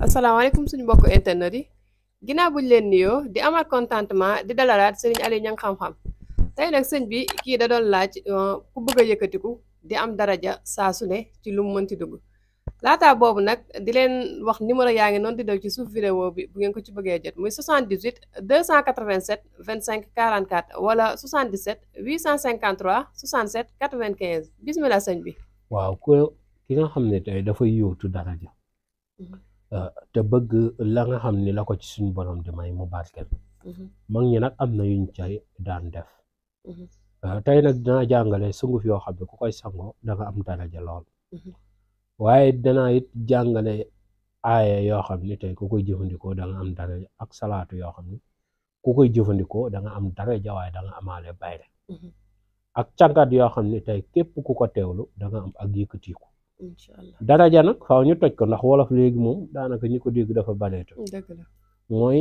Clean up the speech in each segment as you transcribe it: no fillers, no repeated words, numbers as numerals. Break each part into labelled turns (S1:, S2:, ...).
S1: asalaamaaleykum suñu mbokk internet yi ginnaaw buñ leen nuyoo di amaat contentement di dalalaat sëriñ Aliou Niang xam-xam tey nag sëñ bi kii da doon laaj ku bëgg a yëkkatiku di am daraja saa su ne ci lu mu mënti dugg laataa boobu nag di leen wax numéro yaa ngi noonu di daw ci suuf vidéo bi bu ngeen ko ci bëggee jot muy 78 287 25 44 wala 77 853 67 95 bismillah sëñ bi.
S2: waaw ki nga xam ne tey dafay yóotu daraja te bëgg la nga xam ni la ko ci suñu borom di may mu barkeel mag ñi nag am na yuñ cay daan def tey nag dinaa jàngale sunguf yoo xam ne ku koy sangoo da nga am daraja lool waaye danaa it jàngale aaya yoo xam ni tey ku koy jëfandikoo da nga am daraja ak salaatu yoo xam ni ku koy jëfandikoo da nga am daraja waaye da nga amaale bayre ak càngat yoo xam ne tey képp ku ko teewlu da nga am ak yëkkatiku
S1: inshallah
S2: daraja nag faaw ñu toj ko ndax wolof léegi moom daanaka ñi ko dégg dafa baneetu
S1: dëgg la
S2: mooy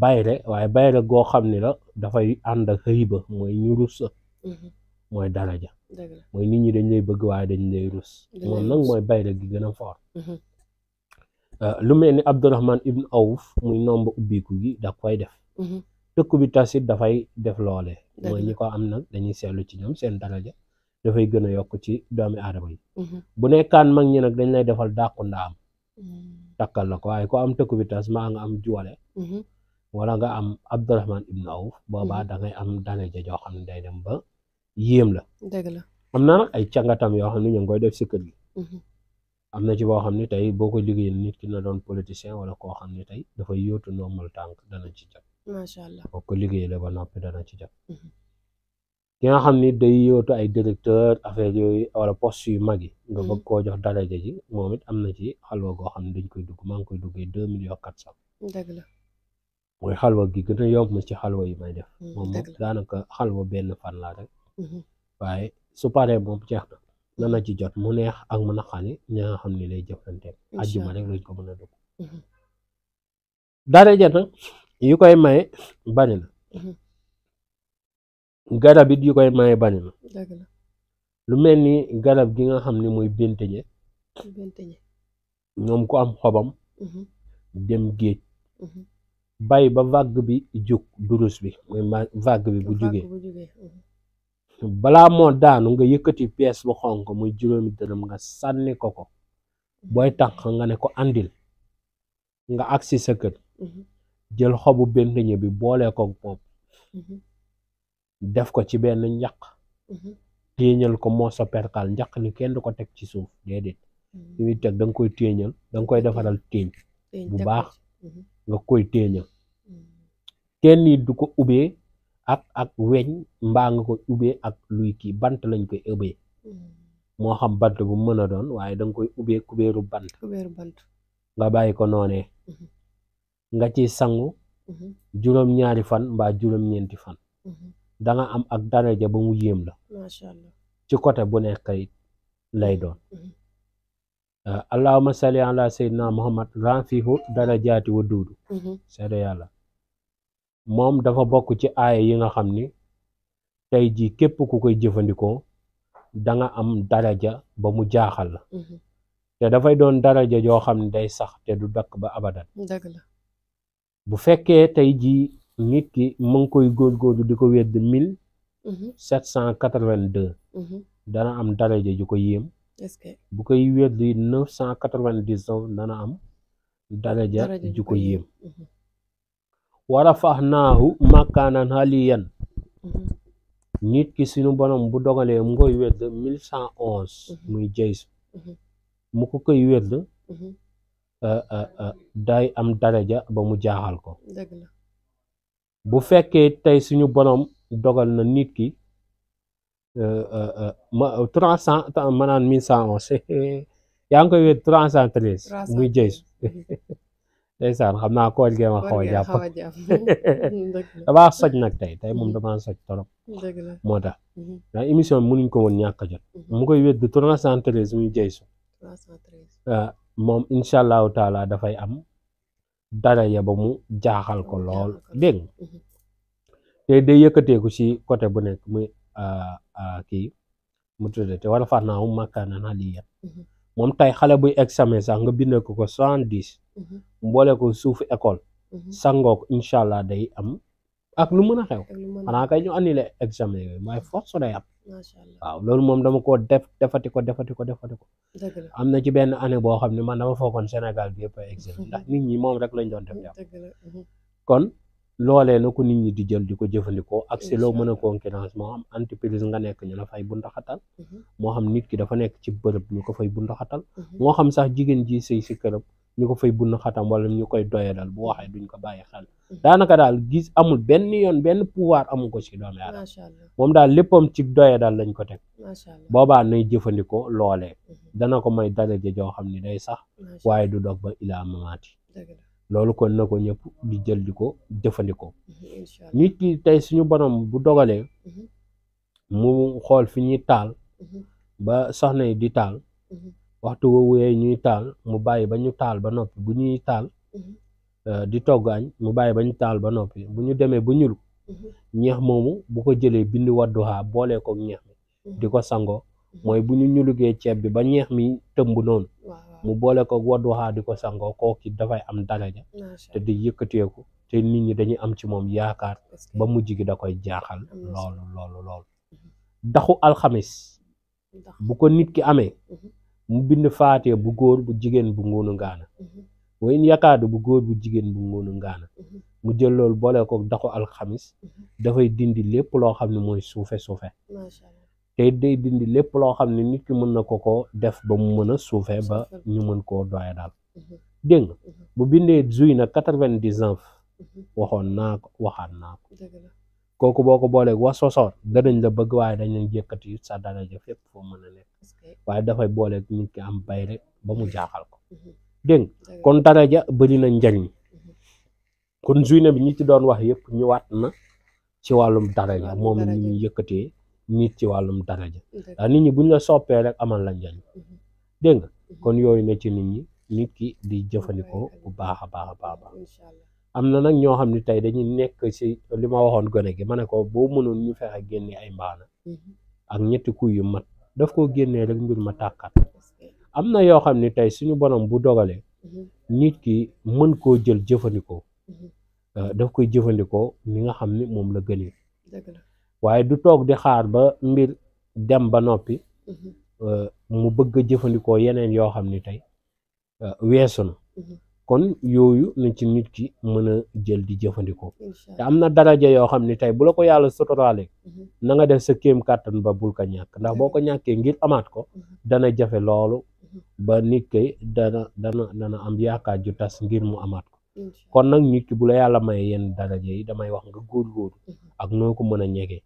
S2: bayre waaye bayre goo xam ni la dafay ànd ak xëyba mooy ñu rus mooy daraja
S1: dëgg la
S2: mooy nit ñi dañ lay bëgg waaye dañ lay rus moom nag mooy bayre gi gën a fort lu mel ni Abdurahman ibn Awf muy nomba ubbiku gi da koy def tëkku bi tasit dafay def loole mooy ñi ko am nag dañuy seetlu ci ñoom seen daraja dafay gën a yokk ci doomi aadama yi bu nekkaan mag ñi nag dañ lay defal dàqu ndaam takkal la ko waaye ko am tëkku bi tas maa nga am juwale wala nga am Abdurahman ibn Awf boobaa da ngay am daraja joo xam ne day dem ba yéem la
S1: dëgg la
S2: am na nag ay cangatam yoo xam ne ñu ngi koy def si kër gi am na ci boo xam ne tey boo ko liggéeyal nit ki na doon politicien wala koo xam ne tey dafay yóotu normal tànk dana ci jot
S1: macha allah
S2: boo ko liggéeyale ba noppi dana ci jot ki nga xam ni day yóotu ay directeur affaire yooyu wala poste yu mag yi nga bëgg koo jox daraja ji moom it am na ci xalwa goo xam ne dañ koy dugg maa ngi koy duggee 2 millions 400
S1: dëgg la
S2: mooy xalwa gi gën a yomb ma ci xalwa yi may def moom daanaka xalwa benn fan laa rek waaye su paree moom jeex na na ci jot mu neex ak mën a xani ña nga xam ni lay jëflanteeg ajjuma rek lañ ko mën a dugg daraja nag yu koy maye bari na garab it yu koy maye bari na lu mel ni garab gi nga xam ni mooy benteñe ñoom ku am xobam dem géej bàyyi ba vague bi jóg durus bi mooy vague bi bu jógee balaa moo daanu nga yëkkati pièce bu xonk muy 5 dërëm nga sànni ko booy tànq nga ne ko andil nga agsi sa kër jël xobu benteñe bi boole ko moom def ko ci benn njaq téeñal ko moo sa perkal njaq ni kenn du ko teg ci suuf déedéet li muy teg da nga koy téeñal da nga koy defaral téeñ bu baax nga koy téeñal kenn nit du ko ubbee ak weñ mbaa nga ko ubbee ak luy kii bant lañ koy ubbee moo xam bant bu mën a doon waaye da nga koy ubbee kubéeru bant nga bàyyi ko noonee nga ci sangu 2 fan mbaa 4 fan da nga am ak daraja ba mu yéem la
S1: macha allah
S2: ci côté bu nekk it lay doon allahumma salli ala sayyidina muhammad ranfihu darajaati wa duudu seede yàlla moom dafa bokk ci aaya yi nga xam ni tey jii képp ku koy jëfandikoo da nga am daraja ba mu jaaxal la te dafay doon daraja joo xam ne day sax te du dakk ba abadan
S1: dëgg la
S2: bu fekkee tey jii nit ki mu ngi koy góorgóorlu di ko wedd 1782 dana am daraja ju ko yéem bu koy wedd 999 dana am daraja ju ko yéem warafahnaahu makaanan aliyan nit ki suñu borom bu dogalee mu koy wedd 1111 muy jaysu mu ko koy wedd day am daraja ba mu jaaxal ko bu fekkee tey suñu borom dogal na nit ki 300 maanaam 1111 yaa ngi koy wedd 313 muy jaysu ndeysaan xam naa koor gee ma xaw a jàpp damaa soj nag tey moom damaa soj torop moo tax ndax émission bi mënuñ ko woon ñàkk a jot mu koy wedd 313 muy jaysu moom incha allahu taala dafay am daraja ba mu jaaxal ko lool dégg te day yëkkateeku ci côté bu nekk muy kii mu tuddate wala far naa mu makkaanaan aliyan moom tey xale buy examen sax nga bindee ko 70 mboole ko suufu école sangoo ko incha allah day am ak lu mën a xew xanaa kay ñu annulé examen yooyu waaye force day am waaw loolu moom dama ko defati ko am na ci benn année boo xam ne man dama foogoon Sénégal bi yëpp ay examen ndax nit ñi moom rek lañ doon def kon loolee na ko nit ñi di jël di ko jëfandikoo ak si loo mën a concurrence moo xam entreprise nga nekk ñu la fay bundaxatal moo xam nit ki dafa nekk ci bërëb ñu ko fay bundaxatal moo xam sax jigéen ji sëy si këram ñu ko fay bundaxatam wala ñu koy doyadal bu waxee duñ ko bàyyi xel daanaka daal gis amul benn yoon benn pouvoir amu ko ci doomu aadama moom daal léppam ci doyadal lañ ko teg boobaa nay jëfandikoo loolee dana ko may daraja joo xam ni day sax waaye du dog ba ilaa mamaati loolu kon na ko ñëpp di jël di ko jëfandikoo nit ki tey suñu borom bu dogalee mu xool fi ñuy taal ba soxna yi di taal waxtu woowee ñuy taal mu bàyyi ba ñu taal ba noppi bu ñuy taal di togg añ mu bàyyi ba ñu taal ba noppi bu ñu demee bu ñulu ñeex moomu bu ko jëlee bind Wadduha boolee ko ñeex mi di ko sangoo mooy bu ñu ñulugee ceeb bi ba ñeex mi tëmb noonu mu boole ko Wadduha di ko sangoo kooki dafay am daraja te di yëkkateeku te nit ñi dañuy am ci moom yaakaar ba mujj gi da koy jaaxal loolu daxu alxamis bu ko nit ki amee mu bind faatee bu góor bu jigéen bu nguunu ngaana wayn yakaadu bu góor bu jigéen bu nguunu ngaana mu jël loolu boole ko daxu alxamis dafay dindi lépp loo xam ne mooy suufe te day dindi lépp loo xam ne nit ki mën na ko def ba mu mën a suufe ba ñu mën koo doye daal dégg nga bu bindee zuy na 99 waxoon naa ko waxaat naa ko kooku boo ko booleeg wax sosoor danañ la bëgg waaye dañ leen yëkkati sa daraja fépp foo mën a nekk waaye dafay booleeg nit ki am bay rek ba mu jaaxal ko dégg kon daraja bëri na njariñ kon zuy na bi ñi ci doon wax yëpp ñëwaat na ci wàllum daraja moom la ñuy yëkkatee nit ci wàllum daraja ndax nit ñi buñ la soppee rek amal la njariñ dégg nga kon yooyu ne ci nit ñi nit ki di jëfandikoo bu baax a baax am na nag ñoo xam ne tey dañuy nekk ci li ma waxoon gone gi ma ne ko boo mënoon ñu fexe génne ay mbaana ak ñetti kuy yu mat daf koo génnee rek mbir ma tàkkat am na yoo xam ne tey suñu borom bu dogalee nit ki mën koo jël jëfandikoo daf koy jëfandikoo ni nga xam ni moom la gënee waaye du toog di xaar ba mbir dem ba noppi mu bëgg a jëfandikoo yeneen yoo xam ni tey weesu na kon yooyu na ci nit ki mën a jël di jëfandikoo te am na daraja yoo xam ni tey bu la ko yàlla sotoraale na nga def sa kéem kàttan ba bul ko ñàkk ndax boo ko ñàkkee ngir amaat ko dana jafe loolu ba nit ki dana am yaakaar ju tas ngir mu amaat ko kon nag nit ki bu la yàlla may yenn daraja yi damay wax nga góorgóorlu ak noo ko mën a ñegee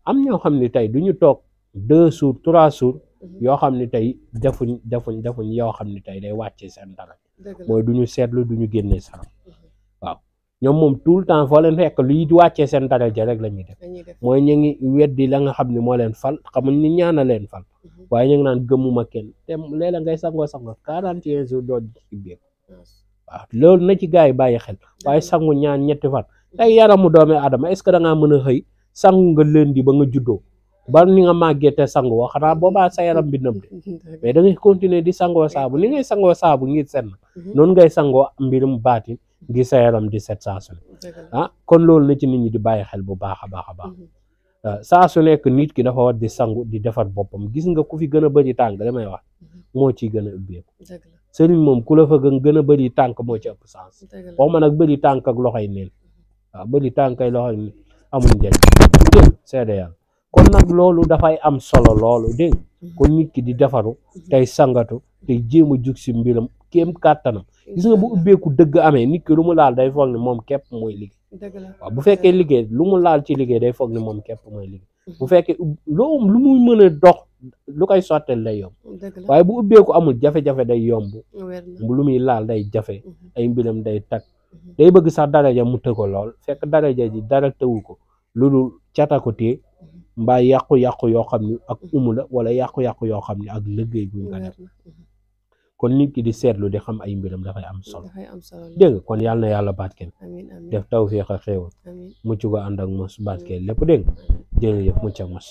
S2: am ñoo xam ni tey du ñu toog 2 jours 3 jours yoo xam ni tey defuñ yoo xam ni tey day wàccee seen daraja mooy du ñu seetlu du ñu génnee saram waaw ñoom moom tout le temps foo leen fekk luy wàccee seen daraja rek la ñuy def mooy ñu ngi weddi la nga xam ne moo leen fal xamuñ ni ñaana leen fal waaye ñu ngi naan gëmuma kenn te léeg-léeg ngay sangoo 41 jours doo ci biir waaw loolu na ci gars yi bàyyi xel waaye sangu ñaan ñetti fan tey yaramu doomi aadama est-ce que da ngaa mën a xëy sangu nga lundi ba nga juddoo ba ni nga màggee te sangu woo xanaa boobaa sa yaram bi nëb de mais da ngay continuer di sangoo saabu ni ngay sangoo saabu ngir set na noonu ngay sangoo mbirum baatin ngir sa yaram di set saa su ne kon loolu na ci nit ñi di bàyyi xel bu baax a baax saa su nekk nit ki dafa war di sangu di defar boppam gis nga ku fi gën a bëri tànk damay wax moo ciy gën a ubbeeku sëriñ moom ku la fa gën a bëri tànk moo ci ëpp sens wax ma nag bëri tànk ak loxoy neen waaw bëri tànk ay loxoy neen amul njëriñ dégg seede yàlla kon nag loolu dafay am solo loolu dégg kon nit ki di defaru tey sangatu tey jéem a jug si mbiram kéem kàttanam gis nga bu ubbeeku dëgg amee nit ki lu mu laal day foog ne moom képp mooy liggéey waaw bu fekkee liggéey lu mu laal ci liggéey day foog ne moom képp mooy liggéey bu fekkee lu muy mën a dox lu koy sottel day yomb waaye bu ubbeeku amul jafe-jafe day yomb lu muy laal day jafe ay mbiram day tag day bëgg sax daraja mu tëggo lool fekk daraja ji dara tëwu ko loolu cata ko téye mbaa yàqu-yàqu yoo xam ne ak umu la wala yàqu-yàqu yoo xam ne ak liggéey buñ nga def kon nit ki di seetlu di xam ay mbiram dafay am solo dégg nga kon yàlla na yàlla barkeel def tawfiq ak xéewal mucc ko ànd ak mos barkeel lépp dégg nga jërëjëf mucc ak mos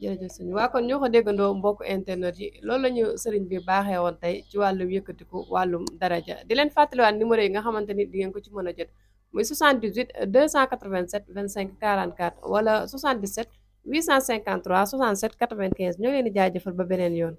S1: jërëjëf sëñ waa kon ñoo ko déggandoo mbokku internet yi loolu la ñu sëriñ bi baaxee woon tey ci wàllum yëkkatiku wàllum daraja di leen fàttaliwaat numéro yi nga xamante ni di ngeen ko ci mën a jot muy 78 287 25 44 wala 77 853 67 95 ñoo leen di jaajëfal ba beneen yoon